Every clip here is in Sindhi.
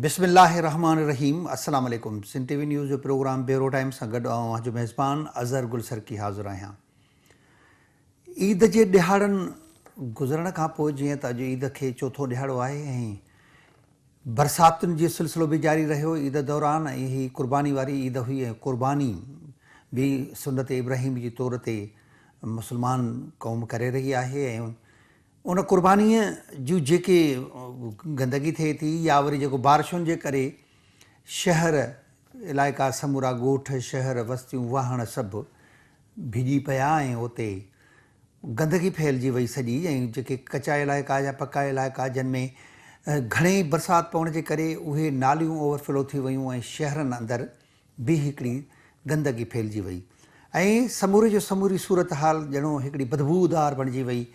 بسم الله الرحمٰن الرحيم السلام عليڪم سنڌ ٽي وي نيوز جو پروگرام بيورو ٽائيم سان گڏ آئون اوهان جو ميزبان اظهر گل سرڪي حاضر آهيان. عيد جي ڏهاڙن گذرڻ کان پوء جيئن ته اڄ عيد کي چوٿون ڏهاڙو آهي ۽ برساتن جي سلسلو به جاري رهيو عيد دوران ۽ هي قرباني واري عيد هئي ۽ قرباني به سنت ابراهيم جي طور تي مسلمان قوم ڪري رهي آهي ۽ ان قرباني جون جيڪي گندگي ٿئي ٿي يا وري جيڪو بارشن جي ڪري شهر علائقا سمورا ڳوٺ شهر وستيون واهڻ سڀ ڀڄي پيا ۽ اتي گندگي ڦهلجي وئي سڄي ۽ جيڪي ڪچا علائقا يا پڪا علائقا جن ۾ گهڻي برسات پوڻ جي ڪري اهي ناليون اوور فلو ٿي ويون ۽ شهرن اندر به هڪڙي گندگي ڦهلجي وئي ۽ سموري جو سموري صورتحال ڄڻو هڪڙي بدبودار بڻجي وئي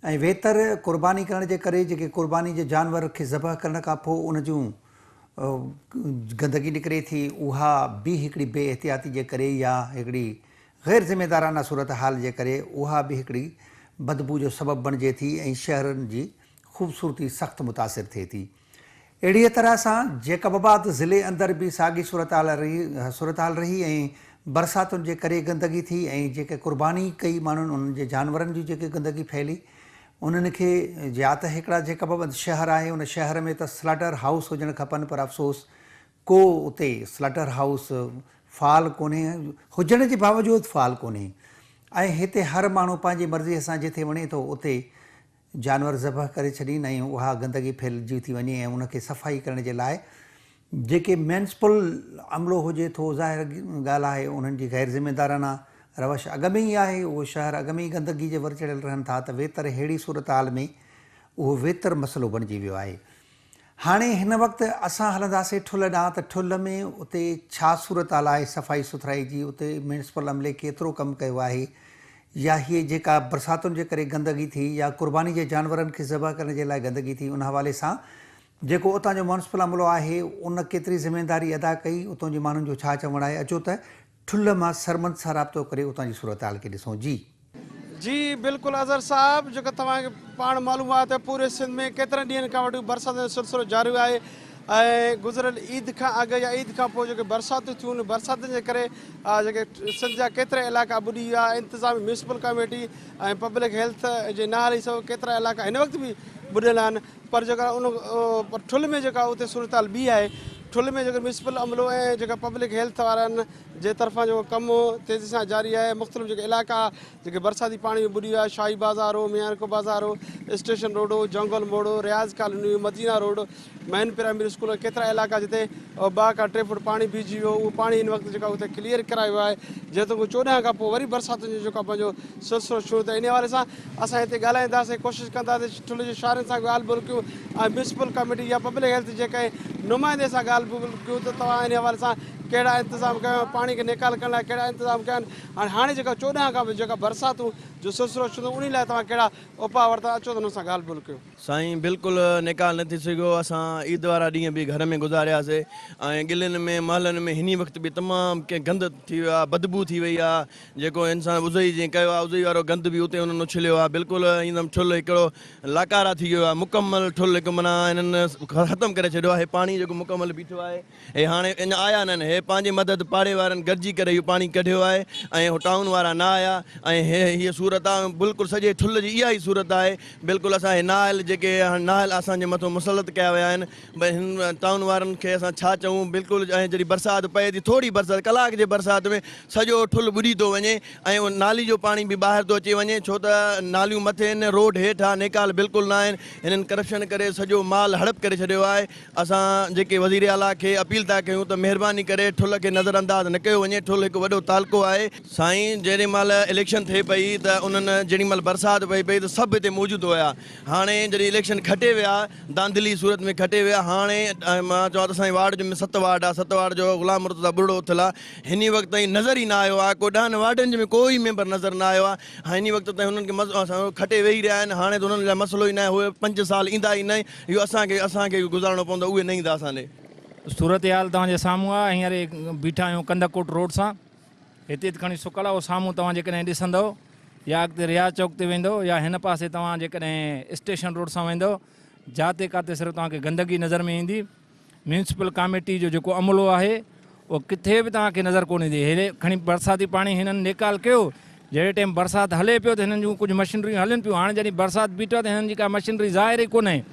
۽ ويتر قرباني ڪرڻ جي ڪري جيڪي قرباني جي جانور کي ذبح ڪرڻ کان پوء ان جون گندگي نڪري ٿي اها به هڪڙي بي احتياطي جي ڪري يا هڪڙي غير ذميدارانه صورتحال جي ڪري اها به هڪڙي بدبو جو سبب بڻجي ٿي ۽ شهرن جي خوبصورتي سخت متاثر ٿئي ٿي. اهڙيء طرح سان جيڪب آباد ضلعي اندر به ساڳي صورتحال صورتحال رهي ۽ برساتن جي ڪري گندگي ٿي ۽ جيڪي قرباني ڪئي ماڻهن انهن جي جانورن جي جيڪي گندگي ڦهلي انهن کي يا ته هڪڙا جيڪب آباد شهر آهي ان شهر ۾ ته سلاٽر هائوس هجڻ کپن پر افسوس ڪو اتي سلاٽر هائوس فعال ڪونهي هجڻ جي باوجود فعال ڪونهي ۽ هتي هر ماڻهو پنهنجي مرضي سان جٿي وڻي ٿو اتي جانور ذبح ڪري ڇڏين ۽ اها گندگي ڦهلجي ٿي وڃي ۽ ان کي صفائي ڪرڻ جي لاء جيڪي ميونسپل عملو هجي ٿو ظاهر ڳالهه آهي انهن جي غير ذميدارانه روش اڳ ۾ ئي آهي اهو شهر اڳ ۾ ئي گندگي جي ور چڙهيل رهن ٿا ته ويتر ههڙي صورتحال ۾ اهو ويتر مسئلو بڻجي ويو آهي. هاڻي هن وقت اسان هلنداسين ٺلهه ڏانهن ته ٺلهه ۾ اتي ڇا صورتحال آهي صفائي سٿرائي جي اتي ميونسپل عملي ڪيترو ڪم ڪيو آهي يا هيء جيڪا برساتن جي ڪري گندگي ٿي يا قرباني جي جانورن کي ذبح ڪرڻ جي لاء گندگي ٿي ان حوالي سان جيڪو اتان جو ميونسپل عملو آهي ان ڪيتري ذميداري ادا ڪئي اتان جي ماڻهن جو ڇا چوڻ آهي اچو ته ٺلهه مان سرمد سان رابطو ڪري اتان جي صورتحال کي ڏسون جي. جي بلڪل اظهر صاحب جيڪو توهان کي پاڻ معلوم آهي ته پوري سنڌ ۾ ڪيترن ڏينهن کان وٺي برساتن جو سلسلو جاري آهي ۽ گذريل عيد کان اڳ يا عيد کان پوء جيڪي برساتون ٿيون ان برساتن جي ڪري جيڪي سنڌ جا ڪيترا علائقا ٻڏي ويا انتظامي ميونسپل ڪميٽي ۽ پبلڪ هيلٿ جي نااهلي سبب ڪيترا علائقا هن وقت به ٻڏل آهن پر جيڪا ان پر ٺل ۾ جيڪا اتي صورتحال ٻي آهي ٺل ۾ جيڪو ميونسپل عملو ۽ جيڪا پبلڪ هيلٿ وارن جي طرفان جيڪو ڪم تيزي سان جاري آهي مختلف جيڪي علائقا جيڪي برساتي پاڻي ۾ ٻڏي ويا شاهي بازار هو ميانڪو بازار هو اسٽيشن روڊ هو جنگل موڙ هو Riaz colony Madina road main primary school ڪيترا علائقا جتي ٻه کان ٽي فوٽ پاڻي بيهجي ويو اهو پاڻي هن وقت جيڪا اتي ڪليئر ڪرايو ويو آهي جيتوڻيڪ 14 کان پوء وري برساتن جو جيڪو پنهنجو سلسلو شروع ٿيو انهي حوالي سان اسان هتي ڳالهائينداسين ڪوشش ڪنداسين ٺل جي شهرين سان ڳالهه ٻولهه ڪيون ۽ ميونسپل ڪميٽي يا پبلڪ هيلٿ جي ڪنهن نمائندي سان ڳالهه ٻولهه ڪيون ته توهان انهي حوالي سان ڪهڙا انتظام ڪيا آهن پاڻي کي نيڪال ڪرڻ لاء ڪهڙا انتظام ڪيا آهن ۽ هاڻي جيڪا 14 کان جيڪا برساتون جو سلسلو شروع ٿيو انهي لاء توهان ڪهڙا اپاء ورتا اچو ته انهن سان ڳالهه ٻولهه ڪيون. سائين بلڪل نيڪال نه ٿي سگهيو اسان عيد وارا ڏينهن به گهر ۾ گذارياسي ۽ ڳلين ۾ محلن ۾ هني وقت به تمام ڪنهن گند ٿي ويو آهي بدبو ٿي وئي آهي جيڪو انسان عضئي جيئن ڪيو آهي عضئي وارو گند به اتي انهن اڇليو آهي بلڪل ايندم ٺل هڪڙو لاڪارا ٿي ويو آهي مڪمل ٺل هڪ معنيٰ هنن ختم ڪري ڇڏيو آهي پاڻي جيڪو مڪمل بيٺو آهي هي هاڻي اڃا آيا ناهن، هي پنهنجي مدد پاڙي وارن گڏجي ڪري اهو پاڻي ڪڍيو آهي ۽ هو ٽائون وارا نه آيا ۽ هي هيء صورت آهي بلڪل سڄي ٺل جي اها ئي صورت آهي بلڪل اسان هي نااهل جيڪي هاڻي نااهل اسان جي مٿو مسلط ڪيا ويا آهن ڀئي هن ٽائون وارن کي اسان ڇا چئون بلڪل ۽ جڏهن برسات پئي ٿي ٿوري برسات ڪلاڪ جي برسات ۾ سڄو ٺل ٻڏي ٿو وڃي ۽ اهو نالي جو پاڻي به ٻاهر ٿو اچي وڃي ڇو ته ناليون مٿي آهن روڊ هيٺ آهي نيڪال بلڪل نه آهن هنن ڪرپشن ڪري سڄو مال هڙپ ڪري ڇڏيو آهي اسان جيڪي وزير اعليٰ کي اپيل ٿا ڪيون ته مهرباني ڪري ٺل کي نظر انداز نه ڪيو وڃي ٺل هڪ وڏو تعلقو آهي. سائين جيڏي مهل اليڪشن ٿئي پئي ته انهن جيڏي مهل برسات پئي پئي ته سڀ هتي موجود هيا هاڻي جڏهن اليڪشن کٽي ويا دانڌلي صورت ۾ کٽي ويا هاڻي مان چوان ته اسان جي وارڊ جو ست وارڊ آهي ست وارڊ جو غلام مرتضيٰ ٻرڙو اٿل آهي هن وقت تائين نظر ئي نه آيو آهي ڪو ڏهن وارڊن ۾ ڪوئي ميمبر نظر نه آيو آهي هن وقت تائين هنن کي کٽي ويهي رهيا آهن هاڻي ته هنن لاء مسئلو ئي نه آهي هو پنج سال ايندا ئي نه اهو اسان کي اسان کي گذارڻو پوندو اهي نه ايندا اسان ڏي. صورتحال توهان جي سامهون آهي هينئر بيٺا آهيون ڪنڌڪوٽ روڊ سان هتي ته کڻي سڪل آهي اهو سامهون توهان جيڪڏهن ڏسندؤ يا اڳتي رياض چوڪ تي ويندؤ يا هن پاسي توهان جيڪڏهن اسٽيشن روڊ سان ويندؤ جاتي ڪاتي صرف توهان کي گندگي نظر ۾ ايندي. ميونسپل ڪاميٽي جو جيڪو عملو آهي اهو ڪٿي به توهان کي نظر ڪونه ايندي. هيڏي کڻي برساتي پاڻي هنن نيڪال ڪيو، جهڙي ٽيم برسات هلي پيو ته هنن جون ڪجهه مشنريون هلن پيون، هاڻي جڏهن برسات بيٺو آهي ته هنن جي ڪا مشنري ظاهر ئي ڪونهي.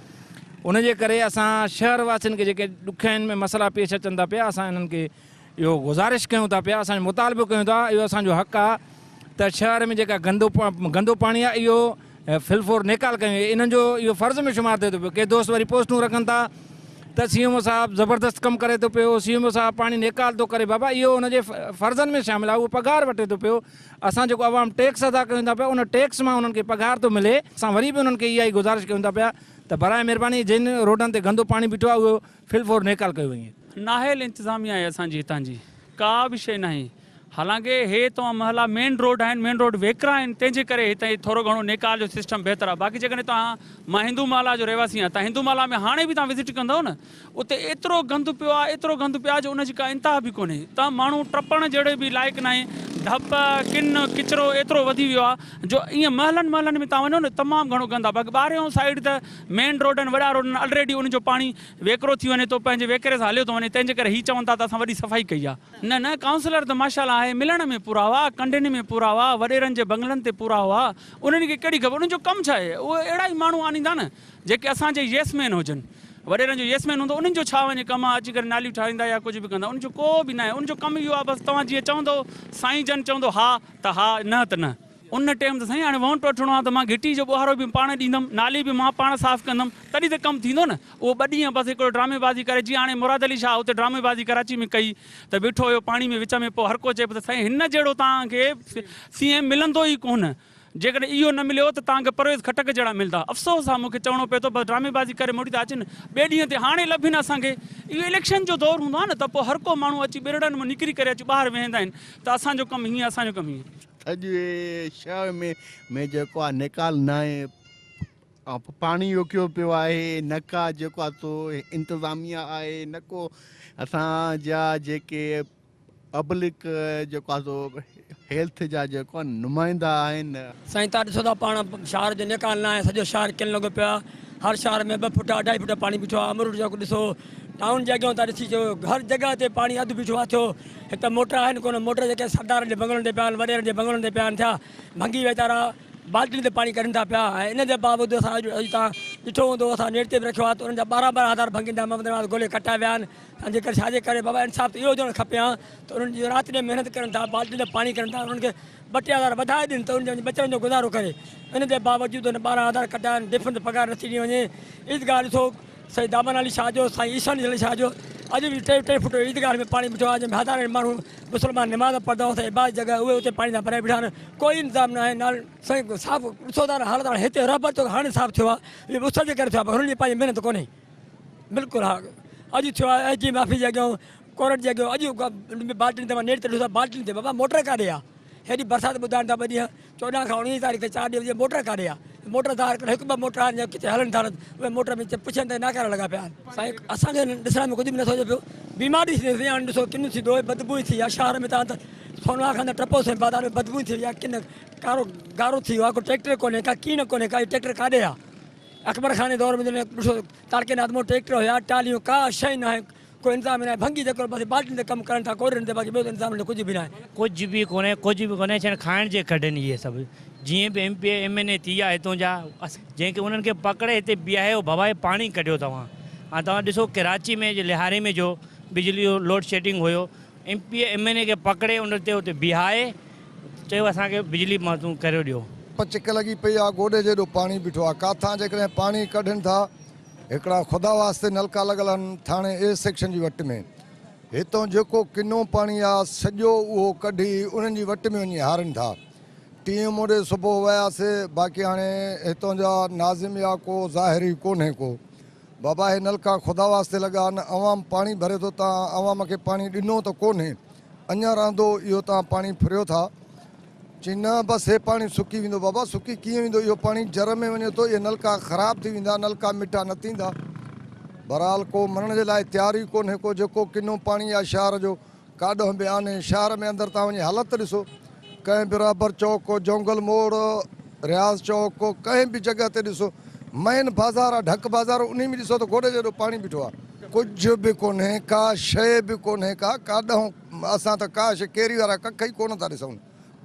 ان جي ڪري اسان شهر واسين کي جيڪي ڏکيائين ۾ مسئلا پيش اچن ٿا پيا اسان انهن کي اهو گذارش ڪيون ٿا پيا، اسان مطالبو ڪيون ٿا، اهو اسان جو حق آهي ته شهر ۾ جيڪا گندو گندو پاڻي آهي اهو فلفور نيڪال ڪيو وڃي. انهن جو اهو فرض ۾ شمار ٿئي ٿو پيو. ڪي دوست وري پوسٽون رکن ٿا ته سي ايم او صاحب زبردست ڪم ڪري ٿو پيو، سي ايم او صاحب پاڻي نيڪال ٿو ڪري، بابا اهو ان جي فرضن ۾ شامل آهي، اهو پگهار وٺي ٿو پيو، اسان جيڪو عوام ٽيڪس ادا ڪيون ٿا پيا ان ٽيڪس مان انهن کي پگهار ٿو ملي. اسان وري به انهن کي اها ئي گذارش ڪيون ٿا پيا ته براء مهرباني جن روڊن تي گندو پاڻي بيٺو آهي اهو فل فور نيڪال ڪيو وڃي. نااهل انتظاميا آهي اسان جي هتان جي ڪا به شيء ناهي حالانڪه هي توهان محلا مين روڊ آهن مين روڊ ويڪرا آهن تنهن جي ڪري هتي ٿورو گهڻو نيڪال جو سسٽم بهتر آهي باقي جيڪڏهن توهان مان هندو محلا جو رهواسي آهيان توهان هندو محلا ۾ هاڻي به توهان وزٽ ڪندؤ نه اتي ايترو گند پيو آهي ايترو گند پيو آهي جو ان جي ڪا انتها به ڪونهي ته ماڻهو ٽپڻ جهڙي به لائق ناهي ڌپ ڪن ڪچرو ايترو وڌي ويو آهي جو ائين محلن محلن ۾ توهان وڃو نه تمام گهڻو گند آهي باقي ٻاهريون سائيڊ ته مين روڊ آهن وڏا روڊ آهن الريڊي ان جو پاڻي ويڪرو ٿي وڃي ٿو پنهنجي ويڪري سان هليو ٿو وڃي تنهن جي ڪري هي چون ٿا ته اسان وڏي صفائي ڪئي آهي. نه نه ڪائونسلر ته ماشاءالله آهي ملڻ ۾ پورا هئا ڪنڊين ۾ پورا هئا وڏيرن جي بنگلن تي پورا هئا انهن کي ڪهڙي خبر انهن جو ڪم ڇا آهي اهي اهڙا ئي ماڻهو آڻيندا نه جيڪي اسان جي ييس مين هجن وڏيرن جو ييس مين هوندو انهن جو ڇا وڃي ڪم آهي اچي ڪري ناليون ٺاهرائيندا يا ڪجهه به ڪندا انهن جو ڪو به ناهي انهن جو ڪم اهو آهي بس توهان جيئن چوندو سائين جن چوندو ها ته ها نه ته نه. ان ٽيم ته سائين هاڻي وونٽ وٺڻو آ ته مان گهٽي جو ٻوهارو به پاڻ ڏيندم، نالي به مان پاڻ صاف ڪندم، تڏهن ته ڪم ٿيندو نه. اهو ٻه ڏينهن بس هڪڙو ڊرامي بازي ڪري جيئن هاڻي مراد علي شاهه اتي ڊرامي بازي ڪراچي ۾ ڪئي ته بيٺو هيو پاڻي ۾ وچ ۾ پوء هر ڪو چئي پيو ته سائين هن جهڙو توهان کي سي ايم ملندو ئي ڪونه جيڪڏهن اهو نه مليو ته توهان کي پرويز خٽڪ جهڙا ملندا. افسوس آ مون کي چوڻو پئي ٿو بس ڊرامي بازي ڪري مڙي ٿا اچن ٻئي ڏينهن تي هاڻي لڀين اسان کي. اهو اليڪشن جو دور هوندو آ نه ته پوء هر ڪو ماڻهو اچي ٻرڙن مان نڪري ڪري اچي ٻاهر ويهندا آهن ته اسان جو ڪم هيئن اسان جو ڪم هيئن. سڄي شهر ۾ ۾ جيڪو آ نيڪال ناهي پاڻي روڪيو پيو آهي نه ڪا جيڪو آ سو انتظاميا آهي نه ڪو اسان جا جيڪي پبلڪ جيڪو آ سو هيلٿ جا جيڪو آ نمائندا آهن. سائين تان ڏسو ٿا پاڻ شهر جو نيڪال ناهي سڄو شهر ڪن لڳو پيو آ هر شهر ۾ ٻه فٽ اڍائي فٽ پاڻي بيٺو آ امروٽ چوڪ ڏسو ٽائون جي اڳيان تان ڏسي چو هر جڳهه تي پاڻي اڌ بيٺو آ ٿيو هت موٽر آهن ڪونه موٽر جيڪي سردارن جي بنگلن تي پيا آهن وڏيرن جي بنگلن تي پيا آهن ٿيا ڀنگي ويچارا بالٽين تي پاڻي ڪڍن ٿا پيا ۽ ان جي باوجود اسان اڄ اڄ تان ڏٺو هوندو اسان نيٽ تي به رکيو آهي ته انهن جا ٻارهن ٻارهن هزار ڀنگين جا محمد نواز گولي ڪٽيا ويا آهن تان جي ڪري ڇا جي ڪري بابا انصاف ته اهو هجڻ کپي ها ته انهن جو رات ڏينهن محنت ڪرن ٿا بالٽين تي پاڻي ڪڍن ٿا انهن کي ٻه ٽي هزار وڌائي ڏين ته انهن جي وڃي ٻچڙن جو گذارو ڪري ان جي باوجود انهن 12 هزار ڪٽيا آهن ڊفرنٽ پگهار نٿي ڏني وڃي عيدگاهه ڏسو سائين دامن علي شاهه جو، سائين عيسيٰ علي شاهه جو اڄ به ٽي ٽي فوٽ عيدگاهه ۾ پاڻي بيٺو آهي جنهن ۾ هزارين ماڻهو مسلمان نماز پڙهندا هئا سائين عبادت جڳهه اهي اتي پاڻي سان ڀريا بيٺا آهن ڪوئي انتظام ناهي نال سائين صاف ڏسو ٿا حالت هاڻي هتي رهبر چوڪ هاڻي صاف ٿيو آهي اهو به اس جي ڪري ٿيو آهي پر هنن جي پنهنجي محنت ڪونهي بلڪل ها اڄ ٿيو آهي ايس ڊي ايم آفيس جي اڳيان ڪورٽ جي اڳيان اڄ بالٽين تي مان نيٽ تي ڏٺو ته بالٽين تي بابا موٽر ڪاڏي آهي هيڏي برسات ٻڌائن ٿا ٻه ڏينهن 14 کان 19 تاريخ تائين چار ڏينهن هجي موٽر ڪاڏي آ موٽر ظاهر ڪري هڪ ٻه موٽر آهن جيڪي ڪٿي هلن ٿا نه اهي موٽر ۾ پڇن ته ناڪارا لڳا پيا آهن. سائين اسان کي ڏسڻ ۾ ڪجهه به نٿو اچي پيو بيماري ٿي ٿئي هاڻي ڏسو ڪن ٿيندو بدبوء ٿي آ شهر ۾ تان ته سونوا کان ته ٽپو سائين بازار ۾ بدبوء ٿي وئي آ ڪن ڪارو گارو ٿي ويو آ ڪو ٽريڪٽر ڪونهي ڪا ڪين ڪونهي ڪا ٽريڪٽر ڪاڏي آ اڪبر خان جي دور ۾ جڏهن ڏسو تارڪي نادمو ٽريڪٽر هيا ٽاليون ڪا شيء ناهي ڪو انتظام ئي ناهي ڀنگي جيڪو بس بالٽين تي ڪم ڪرن ٿا ڪورين تي باقي ٻيو ته انتظام ڪجهه به ناهي. ڪجهه به ڪونهي ڪجهه به ڪونهي ڇڻ کائڻ جي ڪڍن اهي سڀ جيئن به M P A M N A ٿي ويا هتون جا جنهن کي انهن کي پڪڙي هتي بيهايو ڀوائي پاڻي ڪڍيو توهان هاڻ توهان ڏسو ڪراچي ۾ جي لهاري ۾ جو بجلي جو load shedding have M P A M N A کي پڪڙي ان تي اتي بيهائي چيو اسان کي بجلي متون ڪريو ڏيو. پچڪ لڳي پئي آ گوڏي جيڏو پاڻي بيٺو آ ڪاٿان جيڪڏهن پاڻي ڪڍن ٿا هڪڙا خدا واسطي نلڪا لڳل آهن ٿاڻي اي سيڪشن جي وٽ ۾ هتون جيڪو ڪنو پاڻي آ سڄو اهو ڪڍي انهن جي وٽ ۾ وڃي هارين ٿا ٽين موڏي صبح وياسي باقي هاڻي هتون جا ناظم يا ڪو ظاهر ئي ڪونهي ڪو بابا هي نلڪا خدا واسطي لڳا آهن عوام پاڻي ڀري ٿو تان عوام کي پاڻي ڏنو ته ڪونهي اڃا رهندو اهو تان پاڻي ڦريو ٿا چي نه بس هي پاڻي سڪي ويندو بابا سڪي ڪيئن ويندو اهو پاڻي جر ۾ وڃي ٿو اهي نلڪا خراب ٿي ويندا نلڪا مٺا نه ٿيندا بهرحال ڪو مرڻ جي لاء تيار ئي ڪونهي ڪو جيڪو ڪنو پاڻي آهي شهر جو ڪاڏهن به آني شهر ۾ اندر تان وڃي حالت ڏسو ڪنهن به رهبر چوڪ جونگل موڙ رياض چوڪ ڪنهن به جڳهه تي ڏسو مين بازار آهي ڍڪ بازار انهي ۾ ڏسو ته گوڏي جيڏو پاڻي بيٺو آهي. ڪجهه به ڪونهي، ڪا شيء به ڪونهي ڪا، ڪاڏهون اسان ته ڪا شيء ڪيري وارا ڪک ئي ڪونه ٿا ڏسون،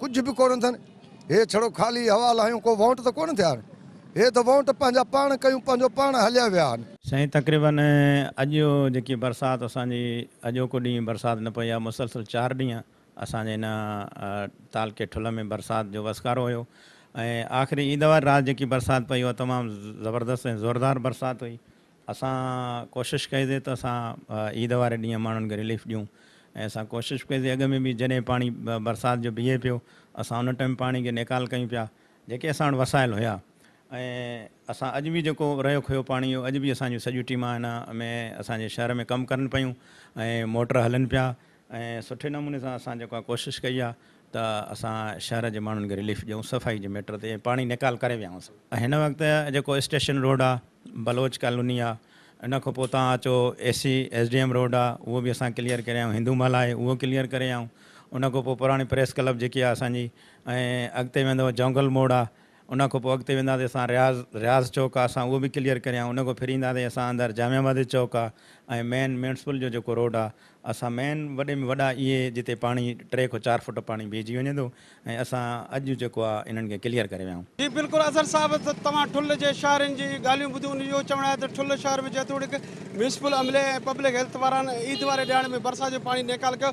ڪجهه به ڪونه اٿن، هي ڇڙو خالي هوا لاهيون ڪو وونٽ ته ڪونه ٿيا آهن، هي ته وونٽ پنهنجا پاڻ ڪيون پنهنجو پاڻ هليا ويا آهن. سائين تقريبن اڄ جيڪي برسات اسان جي اڄوڪو ڏينهن برسات نه پئي آهي مسلسل چار ڏينهن اسان جي هن تعلقي ٺلهه ۾ برسات جو وسڪارو هيو ۽ آخري عيد واري رات جيڪي برسات پئي اها تمام زبردست ۽ زوردار برسات هئي اسان ڪوشش ڪئي سي ته اسان عيد واري ڏينهن ماڻهن کي رليف ڏيون ۽ اسان ڪوشش ڪئي سي اڳ ۾ به جڏهن پاڻي برسات جو بيهي پيو اسان ان ٽائيم پاڻي کي نيڪال ڪيون پيا جيڪي اسان وٽ وسائل هيا ۽ اسان اڄ به جيڪو رهيو کهيو پاڻي اهو اڄ به اسان جون سڄيون ٽيمان هن ۾ اسان جي شهر ۾ ڪم ڪرن پيون ۽ موٽر هلن پيا ۽ سٺي نموني سان اسان جيڪو آهي ڪوشش ڪئي آهي ته اسان شهر جي ماڻهن کي رليف ڏيون صفائي جي ميٽر تي ۽ پاڻي نيڪال ڪري ويا آهيون. هن وقت جيڪو اسٽيشن روڊ آهي بلوچ ڪالوني آهي ان کان پوء تان اچو A C S D M road آهي اهو به اسان ڪليئر ڪري آيا آهيون هندو محل آهي اهو ڪليئر ڪري آيا آهيون ان کان پوء پراڻي پريس ڪلب جيڪي آهي اسان جي ۽ اڳتي ويندو جونگل موڙ آهي ان کان پوء اڳتي وينداسين اسان رياض رياض چوڪ آ اسان اهو به ڪليئر ڪري آيا آهيون ان کان ڦري اينداسين اسان اندر جامع آبادي چوڪ آ ۽ مين ميونسپل جو جيڪو روڊ آ اسان مين وڏي ۾ وڏا اهي جتي پاڻي ٽي کان چار فوٽ پاڻي بيهجي وڃي ٿو ۽ اسان اڄ جيڪو آ انهن کي ڪليئر ڪري ويا آهيون. جي بلڪل اظهر صاحب ته توهان ٺل جي شهرين جي ڳالهيون ٻڌيون ان جو اهو چوڻ آهي ته ٺل شهر ۾ جيتوڻيڪ ميونسپل عملي ۽ پبلڪ هيلٿ وارن عيد واري ڏهاڙي ۾ برسات جو پاڻي نيڪال ڪيو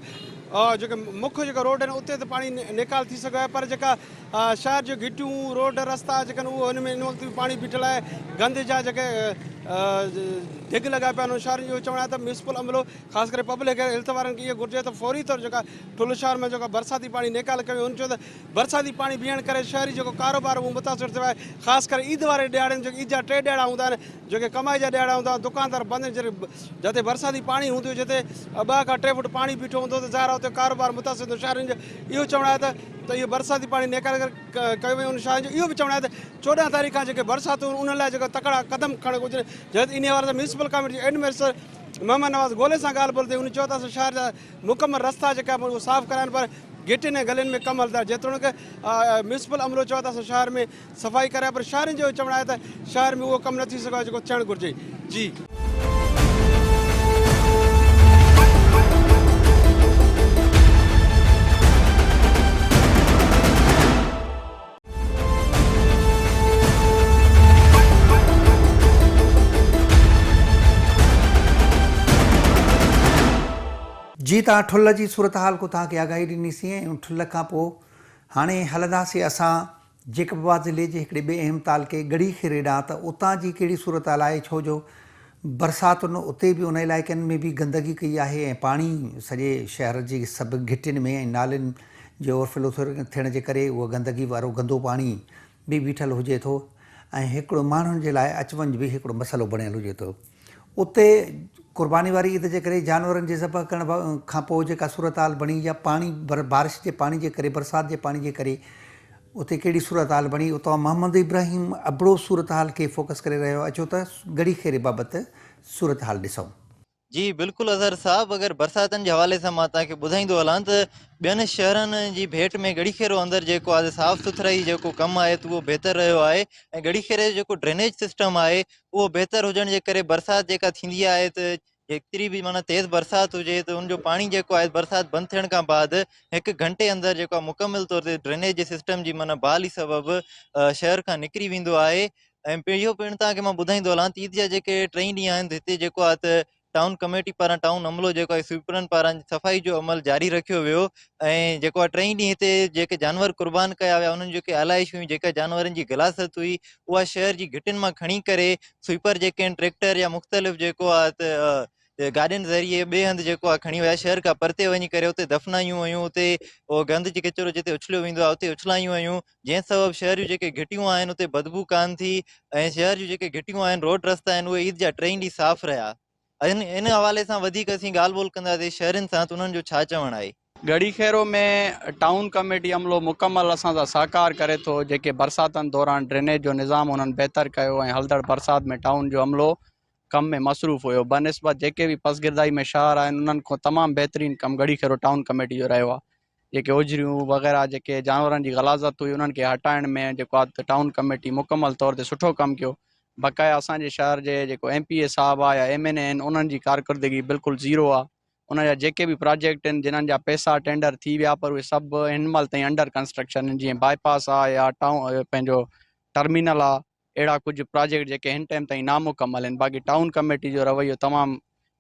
جيڪي مک جيڪا روڊ آهن اتي ته پاڻي نيڪال ٿي سگهيو آهي پر جيڪا شهر جون گهٽيون، روڊ رستا جيڪي آهن اهو هن ۾ هن وقت به پاڻي بيٺل آهي، گند جا جيڪي ڍڳ لڳا پيا آهن انهن شهرين جو اهو چوڻ آهي ته ميونسپل عملو خاص ڪري پبلڪ هيلٿ وارن کي اهو گهرجي ته فوري طور جيڪا ٺل شهر ۾ جيڪا برساتي پاڻي نيڪال ڪيو وڃي هن چيو ته برساتي پاڻي بيهڻ ڪري شهري جيڪو ڪاروبار اهو متاثر ٿيو آهي خاص ڪري عيد واري ڏهاڙن جيڪي عيد جا ٽي ڏهاڙا هوندا آهن جيڪي ڪمائي جا ڏهاڙا هوندا آهن دڪاندار بند آهن جڏهن جتي برساتي پاڻي هوندو جتي ٻه کان ٽي فوٽ پاڻي بيٺو هوندو ته ظاهر آهي اتي ڪاروبار متاثر ٿيندو شهرين جو اهو چوڻ آهي ته ته اهو برساتي پاڻي نيڪال ڪيو وڃي ان شاهن جو اهو به چوڻ آهي ته 14 تاريخ کان جيڪي برساتون آهن انهن لاء جيڪو تڪڙا قدم کڻڻ گهرجن جڏهن ته انهي حوالي سان ميونسپل ڪاميٽي جي ايڊمنسٽريٽر محمد نواز گولي سان ڳالهه ٻولهه ٿي هن چيو ته اسان شهر جا مڪمل رستا جيڪا آهن اهي صاف ڪرايا آهن پر گهٽين ۽ گلين ۾ ڪم هلندڙ آهي جيتوڻيڪ ميونسپل عملو چيو آهي ته اسان شهر ۾ صفائي ڪرايا پر شهرين جو اهو چوڻ آهي ته شهر ۾ اهو ڪم نه ٿي سگهيو آهي جيڪو ٿيڻ گهرجي. جي. جي توهان ٺلهه جي صورتحال ڪو توهان کي آگاهي ڏني سين ۽ ان ٺلهه کان پوء هاڻي هلنداسين اسان جيڪب آباد ضلعي جي هڪڙي ٻئي اهم تعلقي ڳڙهي خيري ڏانهن ته اتان جي ڪهڙي صورتحال آهي ڇو جو برساتن اتي به ان علائقن ۾ به گندگي ڪئي آهي ۽ پاڻي سڄي شهر جي سڀ گهٽين ۾ ۽ نالين جي اوور فلو ٿيڻ جي ڪري اهو گندگي وارو گندو پاڻي به بيٺل هجي ٿو ۽ هڪڙو ماڻهن جي لاء اچ وڃ به هڪڙو مسئلو بڻيل هجي ٿو اتي قرباني واري عيد جي ڪري جانورن جي ذبح ڪرڻ کان پوء جيڪا صورتحال بڻي يا پاڻي بارش جي پاڻي جي ڪري برسات جي پاڻي جي ڪري اتي ڪهڙي صورتحال بڻي، اتان محمد ابراهيم ابڙو صورتحال کي فوڪس ڪري رهيو آهي، اچو ته ڳڙهي خيري بابت صورتحال ڏسون. جي بلڪل اظهر صاحب اگر برساتن جي حوالي سان مان توهان کي ٻڌائيندو هلان ته ٻين شهرن جي ڀيٽ ۾ ڳڙهي خيرو اندر جيڪو آهي صاف سٿرائي جيڪو ڪم آهي ته اهو بهتر رهيو آهي ۽ ڳڙهي خيري جو جيڪو ڊرينيج سسٽم آهي اهو بهتر هجڻ جي ڪري برسات جيڪا ٿيندي آهي ته جيتري به معنيٰ تيز برسات هجي ته ان جو پاڻي جيڪو آهي برسات بند ٿيڻ کان بعد هڪ گهنٽي اندر جيڪو آهي مڪمل طور تي ڊرينيج جي سسٽم جي معنيٰ بحالي سبب شهر کان نڪري ويندو آهي ۽ اهو پڻ توهان کي مان ٻڌائيندو هلان ته عيد جا جيڪي ٽئي ڏينهن آهن هتي جيڪو آهي ته ٽائون ڪميٽي پاران ٽائون عملو جيڪو آهي سوئيپرن پاران صفائي جو عمل جاري رکيو ويو ۽ جيڪو آهي ٽئي ڏينهن هتي جيڪي جانور قربان ڪيا ويا انهن جيڪي آلائش هيون جيڪا جانورن جي غلاظت هئي اها شهر جي گهٽين مان کڻي ڪري سوئيپر جيڪي آهن ٽريڪٽر يا مختلف جيڪو آهي ته گاڏين ذريعي ٻئي هنڌ جيڪو آهي کڻي ويا شهر کان پرتي وڃي ڪري اتي دفنايون ويون اتي اهو گند جي ڪچرو جتي اڇليو ويندو آهي اتي اڇلايون ويون جنهن سبب شهر جون جيڪي گهٽيون آهن اتي بدبو ڪانه ٿي ۽ شهر جون جيڪي گهٽيون آهن روڊ رستا آهن اهي عيد جا ٽئي ڏينهن صاف رهيا ان حوالي سان وڌيڪ اسين ڳالهه ٻولهه ڪنداسين شهرين سان ته انهن جو ڇا چوڻ آهي. ڳڙهي خيرو ۾ ٽائون ڪميٽي عملو مڪمل اسان سان سهڪار ڪري ٿو جيڪي برساتن دوران ڊرينيج جو نظام انهن بهتر ڪيو ۽ هلندڙ برسات ۾ ٽائون جو عملو ڪم ۾ مصروف هيو بنسبت جيڪي به پسگردائي ۾ شهر آهن انهن کان تمام بهترين ڪم ڳڙهي خيرو ٽائون ڪميٽي جو رهيو آهي جيڪي اجريون وغيره جيڪي جانورن جي غلاظت هئي انهن کي هٽائڻ ۾ جيڪو آهي ٽائون ڪميٽي مڪمل طور تي سٺو ڪم ڪيو. بقايا اسان جي شهر جي جيڪو ايم پي اي صاحب آ يا ايم اين اي آهن انهن جي ڪارڪردگي بلڪل زيرو آ. ان جا جيڪي به پراجيڪٽ آهن جنھن جا پئسا ٽينڊر ٿي ويا پر اهي سڀ هن مهل تائين انڊر ڪنسٽرڪشن آهن جيئن باء پاس آ يا ٽائون پنهنجو ٽرمينل آ اهڙا ڪجهه پراجيڪٽ جيڪي هن ٽائيم تائين نامڪمل آهن باقي ٽائون ڪميٽي جو رويو تمام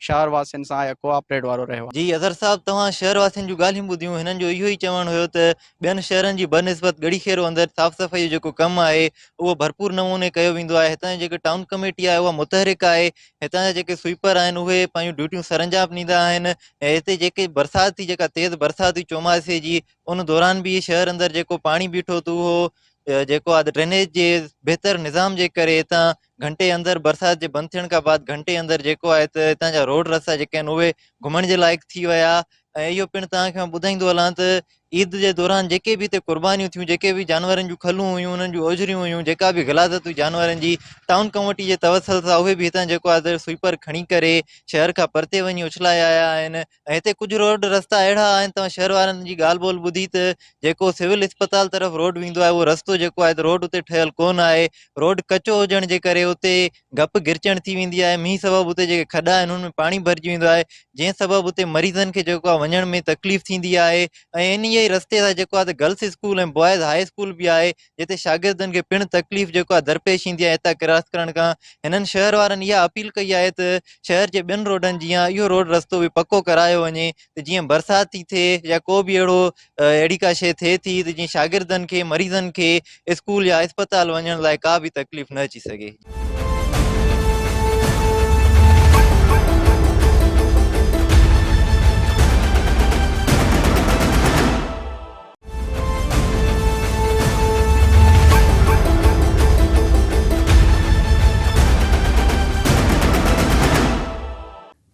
شهر واسين سان يا ڪوآپريٽ وارو رهيو آهي. جي اظهر صاحب توهان شهر واسين جون ڳالهيون ٻڌيون هنن جو اهو ئي چوڻ هيو ته ٻين شهرن جي بنسبت ڳڙهي خيرو اندر صاف صفائي جو جيڪو ڪم آهي اهو ڀرپور نموني ڪيو ويندو آهي هتان جي جيڪي ٽائون ڪميٽي آهي اها متحرڪ آهي هتان جا جيڪي سوئيپر آهن اهي پنهنجون ڊيوٽيون سرانجام ڏيندا آهن ۽ هتي جيڪي برسات ٿي جيڪا تيز برسات هئي چوماسي جي ان دوران به شهر اندر جيڪو پاڻي بيٺو ته اهو جيڪو آهي ڊرينيج جي بهتر نظام جي ڪري هتان گهنٽي اندر برسات جي بند ٿيڻ کان بعد گهنٽي اندر جيڪو آهي ته هتان جا روڊ رستا جيڪي آهن اهي گهمڻ جي لائق ٿي ويا ۽ اهو پڻ توهان کي مان ٻڌائيندو هلان ته عيد جي دوران جيڪي به هتي قربانيون ٿيون جيڪي به جانورن جون کلون هيون انهن جون اوجريون هيون جيڪا به غلاظت هئي جانورن جي ٽائون ڪميٽي جي توسل سان اهي به هتان جيڪو آهي ته سوئيپر کڻي ڪري شهر کان پرتي وڃي اڇلائي آيا آهن ۽ هتي ڪجهه روڊ رستا اهڙا آهن توهان شهر وارن جي ڳالهه ٻولهه ٻڌي ته جيڪو سول اسپتال طرف روڊ ويندو آهي اهو رستو جيڪو آهي ته روڊ اتي ٺهيل ڪونه آهي روڊ ڪچو هجڻ جي ڪري اتي گپ گرچڻ ٿي ويندي آهي مينهن سبب اتي جيڪي کڏا آهن انهن ۾ پاڻي ڀرجي ويندو آهي جنهن سبب اتي مريضن کي جيڪو آهي وڃڻ ۾ تڪليف ٿيندي آهي ۽ انهي ئي رستي سان جيڪو آهي ته girls school ۽ boys high school به آهي جتي شاگردن کي پڻ تڪليف جيڪو آهي درپيش ايندي آهي هتان ڪراس ڪرڻ کان هنن شهر وارن اها اپيل ڪئي آهي ته شهر جي ٻين روڊن جيان اهو روڊ رستو به پڪو ڪرايو وڃي ته جيئن برسات ٿي ٿئي يا ڪو به اهڙو اهڙي ڪا شيء ٿئي ٿي ته جيئن شاگردن کي مريضن کي اسڪول يا اسپتال وڃڻ لاء ڪا به تڪليف نه اچي سگهي.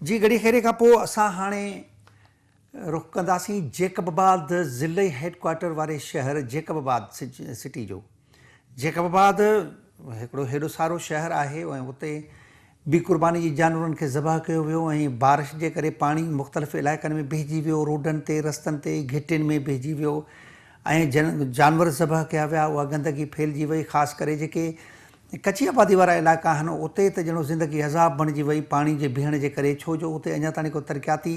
جي گهڙي خيري کان پوء اسان هاڻي رخ ڪنداسين جيڪب آباد ضلعي هيڊ ڪوارٽر واري شهر جيڪب آباد سٽي جو. جيڪب آباد هڪڙو هيڏو سارو شهر آهي ۽ اتي به قرباني جي جانورن کي ذبح ڪيو ويو ۽ بارش جي ڪري پاڻي مختلف علائقن ۾ بيهجي ويو، روڊن تي، رستن تي، گهٽين ۾ بيهجي ويو ۽ جن جانور ذبح ڪيا ويا اها گندگي ڦهلجي وئي خاص ڪري جيڪي ڪچي آبادي وارا علائقا آهن اتي ته ڄڻو زندگي عذاب بڻجي وئي پاڻي جي بيهڻ جي ڪري ڇو جو اتي اڃا تائين ڪو ترقياتي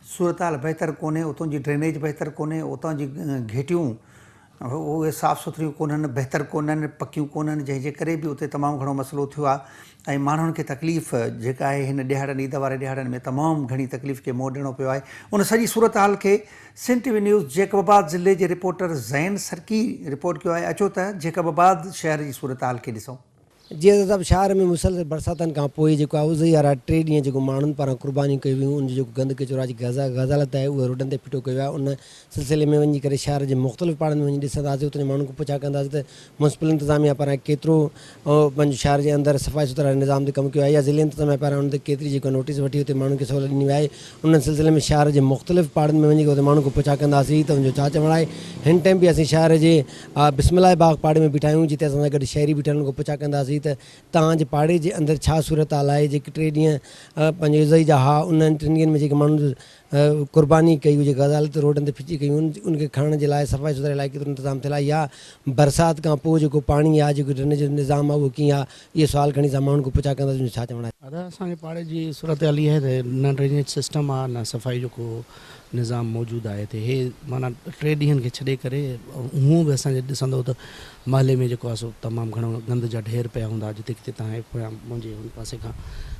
صورتحال بهتر ڪونهي اتان جي ڊرينيج بهتر ڪونهي اتان جي گهٽيون اهي صاف سٿريون ڪونهن، بهتر ڪونهن، پڪيون ڪونهن، جنهن جي ڪري به اتي تمام گهڻو مسئلو ٿيو آهي ۽ ماڻهن کي تڪليف جيڪا آهي هن ڏهاڙن عيد واري ڏهاڙن ۾ تمام گهڻي تڪليف کي منهن ڏيڻو پيو آهي. ان سڄي صورتحال کي Sindh T V news Jacobabad ضلعي جي رپورٽر زين سرڪي رپورٽ ڪيو آهي اچو ته جيڪب آباد شهر جي صورتحال کي ڏسون. جيئن ته سڀ شهر ۾ مسلسل برساتن کان پوء جيڪو آهي اضحيٰ وارا ٽي ڏينهن جيڪو ماڻهن پاران قربانيون ڪيون ويون ان جو جيڪو گند ڪچرو آهي جيڪي غزالت آهي اهي روڊن تي ڦٽو ڪيو ويو آهي ان سلسلي ۾ وڃي ڪري شهر جي مختلف پاڙن ۾ وڃي ڏسنداسين اتي جي ماڻهن کان پڇا ڪنداسين ته ميونسپل انتظاميا پاران ڪيترو پنهنجو شهر جي اندر صفائي سٿرائي واري نظام تي ڪم ڪيو آهي يا ضلعي انتظاميا پاران ان تي ڪيتري جيڪو نوٽيس وٺي اتي ماڻهن کي سهولت ڏني وئي آهي ان سلسلي ۾ شهر جي مختلف پاڙن ۾ وڃي ڪري اتي ماڻهن کان پڇا ڪنداسين ته ان جو ڇا چوڻ آهي هن ٽائيم به اسين شهر جي بسم الله باغ پاڙي ۾ بيٺا آهيون جتي اسان سان گڏ شهري بيٺا آهن انهن کان پڇا ڪنداسين ته توهان جي پاڙي جي اندر ڇا صورتحال آهي جيڪي ٽي ڏينهن پنهنجي عزئي جا ها انهن ٽن ڏينهن ۾ جيڪي ماڻهن قرباني ڪئي هجي غزالت روڊن تي ڦچي ڪئي ان کي کڻڻ جي لاء صفائي سٿرائي لاء ڪيترو انتظام ٿيل آهي يا برسات کان پوء جيڪو پاڻي آهي جيڪو ڊرينيج جو نظام آهي اهو ڪيئن آهي اهي سوال کڻي اسان ماڻهن کان پڇا ڪنداسين جو ڇا چوڻ آهي. ادا اسان جي پاڙي جي صورتحال اها آهي ته نه ڊرينيج سسٽم آهي نه صفائي جو ڪو نظام موجود آهي هتي هي معنيٰ ٽي ڏينهن کي ڇڏي ڪري هونء به اسان جي ڏسندو ته محلي ۾ جيڪو آهي سو تمام گهڻو گند جا ڍير پيا هوندا جتي ڪٿي تهان هي پويان منهنجي هن پاسي کان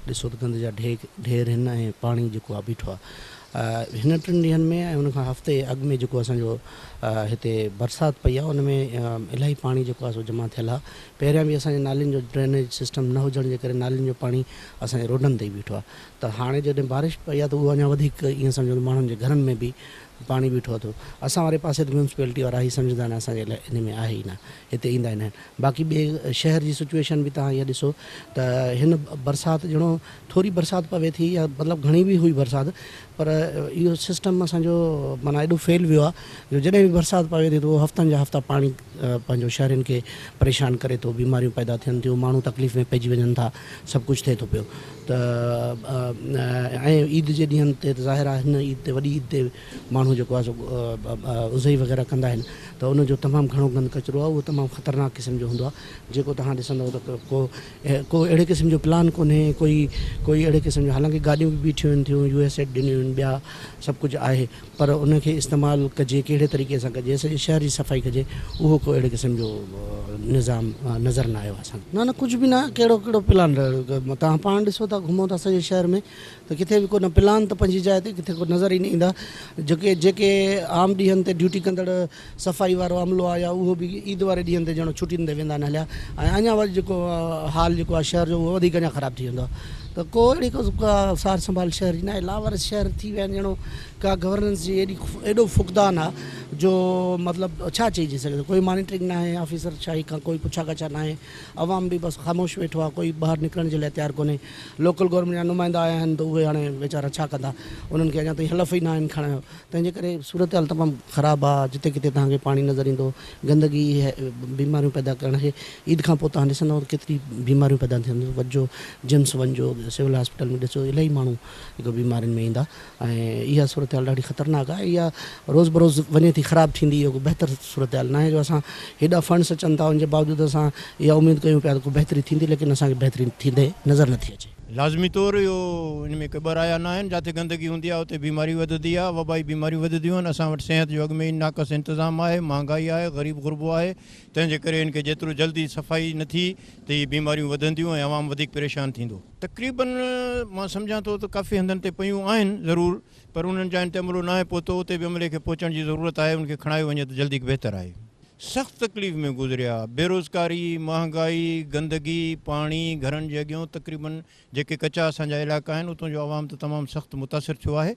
ڏسو ته گند جا ڍير هن ۽ پاڻي جيڪو آهي بيٺو آهي هن ٽن ڏينهن ۾ ۽ ان کان هفتي اڳ ۾ جيڪو اسان جو هتي برسات پئي آهي ان ۾ الاهي پاڻي جيڪو آهي سو جمع ٿيل آهي پهريان به اسان جي نالين جو ڊرينيج سسٽم نه هجڻ جي ڪري نالين جو پاڻي اسان جي روڊن تي ئي بيٺو آهي ته هاڻي جڏهن بارش پئي آهي ته اهو اڃا وڌيڪ ائين سمجهو ته ماڻهن جي گهرن ۾ به پاڻي بيٺو اٿو. اسان واري پاسي ته ميونسپلٽي وارا هي سمجهندا آهن اسان جي لاء انهي ۾ آهي ئي نه هتي ايندا ئي نه آهن. باقي ٻئي شهر جي سچوئيشن به توهان اها ڏسو ته هن برسات ڄڻو ٿوري برسات پوي ٿي يا مطلب گهڻي به هئي برسات پر اهو سسٽم اسان جو معنيٰ ايڏو فيل ويو آهي جو جڏهن به برسات پوي ٿي ته اهو هفتن جا هفتا پاڻي پنهنجو شهرين کي پريشان ڪري ٿو بيماريون پيدا ٿين ٿيون ماڻهو تڪليف ۾ پئجي وڃن ٿا سڀ ڪجهه ٿئي ٿو پيو ته ۽ عيد جي ڏينهن تي ته ظاهر آهي هن عيد تي وڏي عيد تي ماڻهو جيڪو آهي سو اضحي وغيره ڪندا آهن ته ان جو تمام گهڻو گند ڪچرو آهي اهو تمام خطرناڪ قسم جو هوندو آهي جيڪو توهان ڏسندو ته ڪو ڪو اهڙي قسم جو پلان ڪونهي ڪوئي ڪوئي اهڙي قسم جو حالانڪه گاڏيون به بيٺيون آهن ٿيون يو ايس ايڊ ڏنيون آهن ٻيا سڀ ڪجهه آهي پر ان کي استعمال ڪجي ڪهڙي طريقي سان ڪجي سڄي شهر جي صفائي ڪجي اهو ڪو اهڙي قسم جو نظام نظر نه آيو اسان کي. نه نه ڪجهه به نه ڪهڙو ڪهڙو پلان توهان پاڻ ڏسو ٿا گهمو ٿا سڄي شهر ۾ ته ڪٿي به ڪو نه پلان ته پنهنجي جاء تي ڪٿي ڪو نظر ئي نه ايندا جيڪي جيڪي عام ڏينهن تي ڊيوٽي ڪندڙ صفائي وارو عملو آهي يا اهو به عيد واري ڏينهن تي ڄڻ ڇٽين تي ويندا آهن هليا ۽ اڃا وري جيڪو حال جيڪو آهي شهر جو اهو وڌيڪ اڃا خراب ٿي ويندو آهي ته ڪو اهڙي ڪا سار سنڀال شهر جي ناهي لاوارث شهر ٿي ويا آهن ڄڻو ڪا گورننس جي ايڏي ايڏو فقدان آهي جو مطلب ڇا چئجي سگهي ٿو ڪوئي مانيٽرنگ ناهي آفيسر شاهي کان ڪوئي پڇا ڳاڇا ناهي عوام به بس خاموش ويٺو آهي ڪوئي ٻاهر نڪرڻ جي لاء تيار ڪونهي لوڪل گورنمينٽ جا نمائندا آيا آهن ته اهي هاڻي ويچارا ڇا ڪندا انهن کي اڃا تائين حلف ئي ناهن کڻايو تنهن جي ڪري صورتحال تمام خراب آ جتي ڪٿي توهان کي پاڻي نظر ايندو گندگي بيماريون پيدا ڪرڻ کي عيد کان پوء توهان ڏسندو ته ڪيتري بيماريون پيدا ٿين ٿيون وڃجو جمس وڃجو سول هاسپيٽل ۾ ڏسو الاهي ماڻهو جيڪو بيمارين ۾ ايندا ۽ اها صورتحال ڏاڍي خطرناڪ آ اها روز بروز وڃي ٿي خراب ٿيندي اهو ڪو بهتر صورتحال ناهي جو اسان هيڏا فنڊس اچن ٿا ان جي باوجود اسان اها اميد ڪيون پيا ته ڪو بهتري ٿيندي ليڪن اسان کي بهتري ٿيندي نظر نٿي اچي. لازمي طور اهو ان ۾ ڪي ٻه رايا نه آهن، جاتي گندگي هوندي آهي اتي بيماريون وڌندي آهي، وبائي بيماريون وڌنديون آهن، اسان وٽ صحت جو اڳ ۾ ئي ناقص انتظام آهي، مهانگائي آهي، غريب غربو آهي، تنهن جي ڪري ان کي جيترو جلدي صفائي نه ٿي ته اهي بيماريون وڌنديون ۽ عوام وڌيڪ پريشان ٿيندو. تقريبن مان سمجهان ٿو ته ڪافي هنڌن تي پيون آهن ضرور پر انهن جاين تي عملو ناهي پهتو، اتي به عملي کي پهچڻ جي ضرورت آهي، ان کي کڻايو وڃي ته جلدي بهتر آهي. سخت تڪليف ۾ گذريا، بيروزگاري، مهانگائي، گندگي، پاڻي، گهرن جي اڳيون تقريبن جيڪي ڪچا اسان جا علائقا آهن اتون جو عوام ته تمام سخت متاثر ٿيو آهي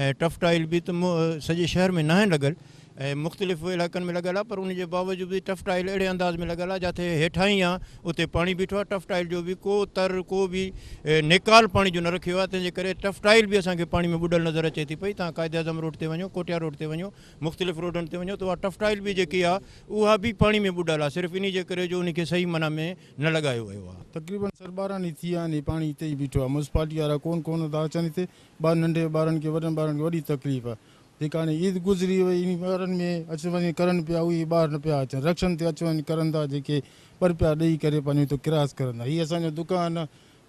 ۽ ٽف ٽائل به ته سڄي شهر ۾ ناهن لڳل ۽ مختلف علائقن ۾ لڳل آهي پر ان جي باوجود به ٽف ٽائل اهڙي انداز ۾ لڳل آهي جاٿي هيٺاهين آهي اتي پاڻي بيٺو آهي ٽف ٽائل جو به ڪو تر ڪو به نيڪال پاڻي جو نه رکيو آهي تنهن جي ڪري ٽف ٽائل به اسان کي پاڻي ۾ ٻڏل نظر اچي ٿي پئي تان قائد اعظم روڊ تي وڃو ڪوٽيا روڊ تي وڃو مختلف روڊن تي وڃو ته اها ٽف ٽائل به جيڪي آ اها به پاڻي ۾ ٻڏل آ صرف انهي جي ڪري جو انهي کي صحيح معنيٰ ۾ نه لڳايو ويو آ. تقريبن سر 12 ڏينهن ٿي ويا آهن هي پاڻي هتي ئي بيٺو آ ميونسپالٽي وارا ڪون ڪون ٿا اچن هتي ٻار ننڍي ٻارن کي وڏن ٻارن کي وڏي تڪليف آ جيڪا هاڻي عيد گذري وئي انهي ٻارن ۾ اچ وڃ ڪرن پيا اهي ٻار نه پيا اچن رڪشن تي اچ وڃ ڪرن ٿا جيڪي ٻه رپيا ڏئي ڪري پنهنجو هتو ڪراس ڪرن ٿا هي اسان جو دڪان آ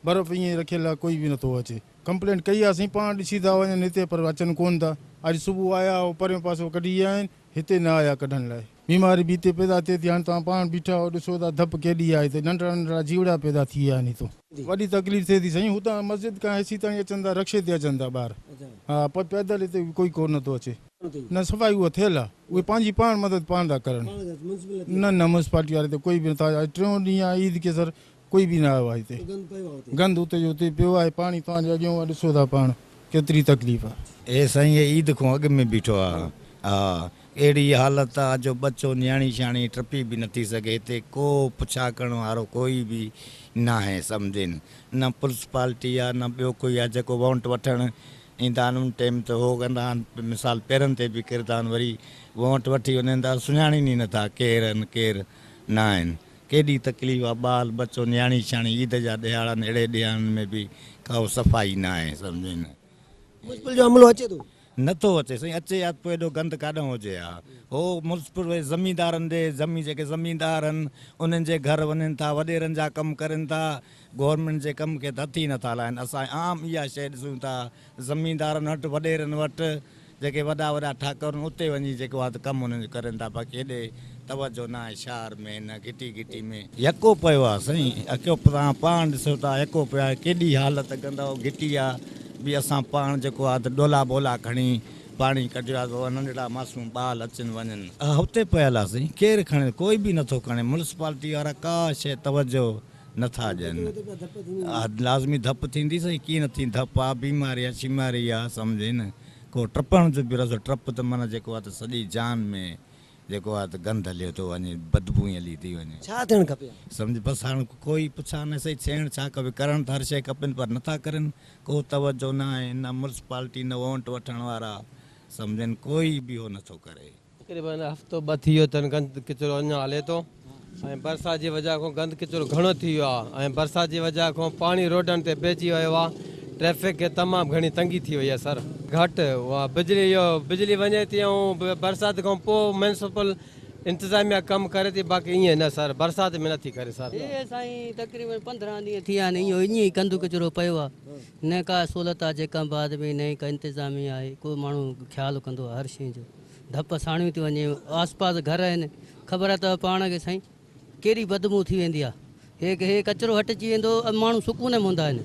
برف ائين ئي رکيل آ ڪوئي به نٿو اچي. ڪمپلينٽ ڪئي آ سائين پاڻ ڏسي ٿا وڃن هتي پر اچن ڪون ٿا. اڄ صبح آيا هو پريون پاسو ڪڍي ويا آهن هتي نه آيا ڪڍڻ لاء. بيماري به هتي پيدا ٿئي ٿي هاڻي توهان پاڻ بيٺا آهيو ڏسو ٿا ڌپ ڪيڏي آهي هتي ننڍڙا ننڍڙا جيوڙا پيدا ٿي ويا آهن هتو. وڏي تڪليف ٿئي ٿي سائين هتان مسجد کان هيسي تائين اچن ٿا رڪشي تي اچن ٿا ٻار ها پر پيدل هتي ڪوئي ڪو نه ٿو اچي. نه صفائي اها ٿيل آ اهي پنهنجي پاڻ مدد پاڻ ٿا ڪرن نه نه ميونسپالٽي واري ته ڪوئي به نٿا اڄ ٽيون ڏينهن آ عيد کي سر ڪوئي به نه آيو آهي هتي. گند اتي جو اتي پيو آهي. پاڻي توهان جي اڳيون آهي ڏسو ٿا پاڻ ڪيتري تڪليف آهي. اي سائين هي عيد کان اڳ ۾ بيٺو آ ها اهڙي حالت آ جو ٻچو نياڻي شياڻي ٽپي به نٿي سگهي هتي ڪو پڇا ڪرڻ وارو ڪوئي به ناهي سمجهين نه پولس پالٽي آ نه ٻيو ڪوئي آ جيڪو وونٽ وٺڻ ايندا آهن ان ٽيم ته هو ڪندا آهن مثال پيرن تي به ڪردا آهن وري وونٽ وٺي وڃن ٿا سڃاڻين ئي نٿا ڪير آهن ڪير ناهن. ڪيڏي تڪليف آ ٻال ٻچو نياڻي شياڻي عيد جا ڏهاڙا آهن اهڙي ڏهاڙن ۾ به ڪا صفائي ناهي سمجهين. ميونسپل جو عملو اچي ٿو؟ نه ٿو اچي سائين اچي ها ته پوء ايڏو گند ڪاڏانهن هجي ها هو ميونسپل واري زميندارن ڏي زمين جيڪي زميندار آهن انهن جي گهر وڃن ٿا وڏيرن جا ڪم ڪرين ٿا گورنمينٽ جي ڪم کي ته هٿ ئي نه ٿا لائن اسان عام اها شيء ڏسون ٿا زميندارن وٽ وڏيرن وٽ جيڪي وڏا وڏا ٺاڪر آهن اتي وڃي جيڪو آهي ته ڪم انهن جو ڪرين ٿا باقي هيڏي توجه نه آهي شهر ۾ نه گهٽي گهٽي ۾. يڪو پيو آهي سائين اڪيو توهان پاڻ ڏسو ٿا يڪو پيو آهي ڪيڏي حالت گندو گهٽي آهي به اسان پاڻ جيڪو آهي ته ڏولا ٻولا کڻي پاڻي ڪڍيو آهي ته ننڍڙا معصوم ٻال اچن وڃن. هتي پيل آهي سائين ڪير کڻي ڪوئي به نٿو کڻي ميونسپالٽي وارا ڪا شيء توجه نٿا ڏين. لازمي ڌپ ٿيندي سائين ڪيئن نه ٿيندي ڌپ آ بيماري آ شيماري آ سمجهين نه ڪو ٽپڻ جو به رسو ٽپ ته معنيٰ جيڪو آ ته سڄي جان ۾ جيڪو آ ته گند هليو ٿو وڃي بدبو ئي هلي ٿي وڃي. ڇا ٿيڻ کپي ها. سمجهه بس هاڻ ڪوئي پڇا نه سهي ٿيڻ ڇا کپي ڪرڻ ته هر شيء کپين پر نٿا ڪرن ڪو توجه نه آهي نه ميونسپالٽي نه وونٽ وٺڻ وارا سمجهين ڪوئي به هو نٿو ڪري. تقريبن هفتو ٻه ٿي ويو اٿن گند ڪچرو اڃا هلي ٿو ۽ برسات جي وجه کان گند ڪچرو گهڻو ٿي ويو آهي ۽ برسات جي وجه کان پاڻي روڊن تي پئجي ويو آهي ٽريفڪ کي تمام گهڻي تنگي ٿي وئي آهي سر. گهٽ اها بجلي اهو بجلي وڃي ٿي ۽ برسات کان پوء ميونسپل انتظاميا ڪم ڪري ٿي باقي ائين نه سر برسات ۾ نٿي ڪري سر. هي سائين تقريبن 15 ڏينهن ٿي ويا آهن ايئن ئي گند ڪچرو پيو آهي نه ڪا سهولت آهي جيڪب آباد ۾ نه ئي ڪا انتظاميا آهي ڪو ماڻهو خيال ڪندو آهي هر شيء جو ڌپ ساڻيون ٿي وڃي آس پاس گهر آهن خبر اٿو پاڻ کي سائين ڪيڏي بدبو ٿي ويندي آ هي هي ڪچرو هٽجي ويندو ماڻهو سڪون ۾ هوندا آهن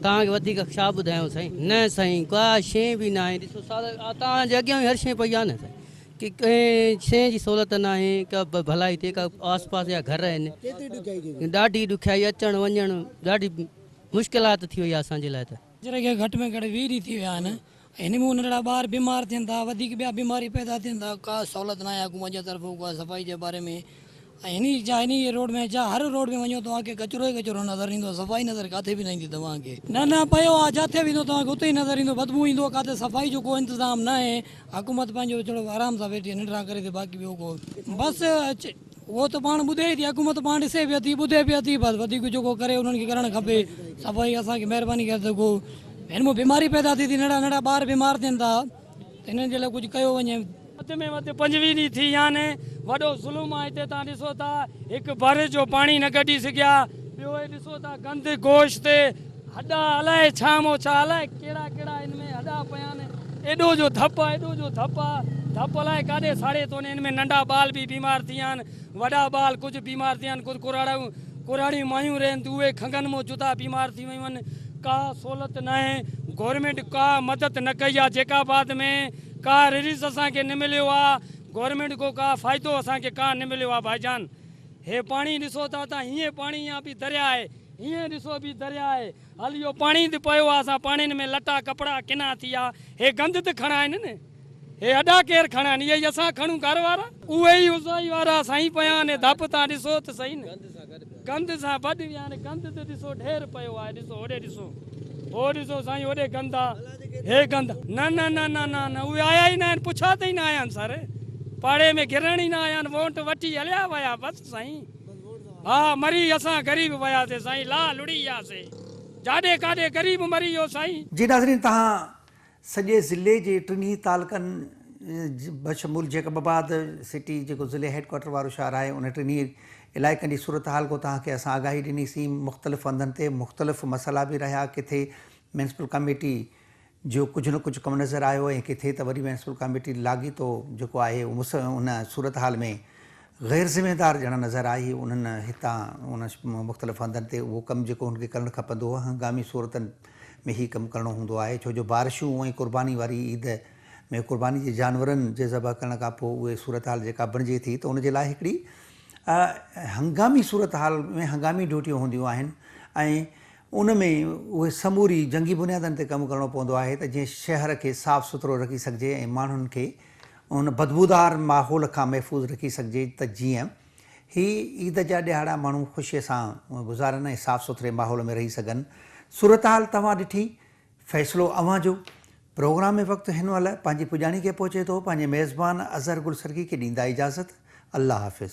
توهان کي وڌيڪ ڇا ٻڌايون سائين نه سائين ڪا شيء به ناهي ڏسو توهان جي اڳيان هر شيء پئي آ نه سائين ڪي ڪنهن شيء جي سهولت ناهي ڪا ڀلائي ٿئي ڪا آس پاس جا گهر آهن ڏاڍي ڏکيائي اچڻ وڃڻ ڏاڍي مشڪلات ٿي وئي آ اسان جي لاء ته. ڪچري کي گهٽ ۾ گهٽ 20 ڏينهن ٿي ويا آهن هن ۾ ننڍڙا ٻار بيمار ٿين ٿا وڌيڪ ٻيا بيماري پيدا ٿين ٿا ڪا سهولت ناهي حڪومت جي طرفون ڪا صفائي جي باري ۾ ۽ هن جا هن روڊ ۾ جا هر روڊ ۾ وڃو توهان کي ڪچرو ئي ڪچرو نظر ايندو صفائي نظر ڪاٿي به نه ايندي توهان کي. نه نه پيو آ جاٿي ويندو توهان کي اتي ئي نظر ايندو بدبو ايندو ڪاٿي صفائي جو ڪو انتظام ناهي حڪومت پنهنجو ڇڙو آرام سان ويٺي ننڊرا ڪري ٿي باقي ٻيو ڪو بس اهو ته پاڻ ٻڌي ئي ٿي حڪومت پاڻ ڏسي به ٿي ٻڌي به ٿي بس وڌيڪ جيڪو ڪري انهن کي ڪرڻ کپي صفائي اسان کي مهرباني ڪري ته ڪو هن مان بيماري پيدا ٿي ٿي ننڍڙا ننڍڙا ٻار بيمار ٿين ٿا ته انهن جي لاء ڪجهه ڪيو وڃي. وڌ ۾ وڌ 25 ڏينهن ٿي ويا آهن وڏو ظلم آهي هتي تان ڏسو ٿا هڪ بر جو پاڻي نه ڪڍي سگهيا ٻيو هي ڏسو ٿا گند گوشت هڏا الائي ڇا مون ڇا الائي ڪهڙا ڪهڙا ان ۾ هڏا پيا آهن ايڏو جو ڌپ آ ايڏو جو ڌپ آ ڌپ الائي ڪاڏي ساڙي ٿو ان ۾ ننڍا ٻال به بيمار ٿي ويا آهن وڏا ٻال ڪجهه بيمار ٿي ويا آهن ڪجهه ڪراڙيون ڪراڙيون مايون رهن ٿيون اهي کنگهن مون جدا بيمار ٿي ويون آهن ڪا سهولت ناهي گورنمينٽ ڪا مدد نه ڪئي آ جيڪا آباد ۾ ڪا رليز اسان کي نه مليو آ گورنمينٽ ڪو ڪا فائدو اسان کي ڪا نه مليو آ ڀائيجان هي پاڻي ڏسو ٿا ته هيئن پاڻي يا به درياء آهي هيئن ڏسو به درياء آهي هل اهو پاڻي ته پيو آ اسان پاڻين ۾ لٽا ڪپڙا ڪنا ٿي ويا هي گند ته کڻائن نه هي اڏا ڪير کڻائن اهي ئي اسان کڻون گهر وارا اهي ئي عزائي وارا سائين پيا آهن ڌپ تان ڏسو ته سهي نه گند سان ٻڏ ويا آهن گند ته ڏسو ڍير پيو آهي ڏسو هوڏي ڏسو هو ڏسو سائين هوڏي گند آ هي گند نه نه نه نه نه نه اهي آيا ئي نه آهن پڇا ته ئي نه آيا آهن سر پاڙي ۾ گرڻ ئي نه آيا آهن وونٽ وٺي هليا ويا بس سائين ها مري اسان غريب وياسي سائين لا لڙي وياسي جاڏي ڪاڏي غريب مري ويو سائين. جي ناظرين توهان سڄي ضلعي جي ٽنهي تعلقن بشمول جيڪب آباد سٽي جيڪو ضلعي هيڊ ڪوارٽر وارو شهر آهي ان ٽنهي علائقن جي صورتحال کان توهان کي اسان آگاهي ڏني سين مختلف هنڌن تي مختلف مسئلا به رهيا ڪٿي ميونسپل ڪميٽي جو ڪجهه نه ڪجهه ڪم نظر آيو ۽ ڪٿي ته وري ميونسپل ڪاميٽي لاڳيتو جيڪو آهي ان صورتحال ۾ غير ذميدار ڄڻ نظر آئي انهن هتان ان مختلف هنڌن تي اهو ڪم جيڪو هن کي ڪرڻ کپندو هو هنگامي صورتن ۾ هي ڪم ڪرڻو هوندو آهي ڇو جو بارشون ۽ قرباني واري عيد ۾ قرباني جي جانورن جي ذبح ڪرڻ کان پوء اهي صورتحال جيڪا بڻجي ٿي ته ان جي لاء هڪڙي هنگامي صورتحال ۾ هنگامي ڊيوٽيون هونديون آهن ۽ ان ۾ اهي سموري جنگي بنيادن تي ڪم ڪرڻو پوندو آهي ته جيئن شهر کي صاف سٿرو رکي سگهجي ۽ ماڻهن کي ان بدبودار ماحول کان محفوظ رکي سگهجي ته جيئن هي عيد جا ڏهاڙا ماڻهو خوشي سان گذارن ۽ صاف سٿري ماحول ۾ رهي سگهن. صورتحال توهان ڏٺي، فيصلو اوهان جو. پروگرام وقت هن مهل پنهنجي پڄاڻي کي پهچي ٿو. پنهنجي ميزبان اظهر گل سرڪي کي ڏيندا اجازت. الله حافظ.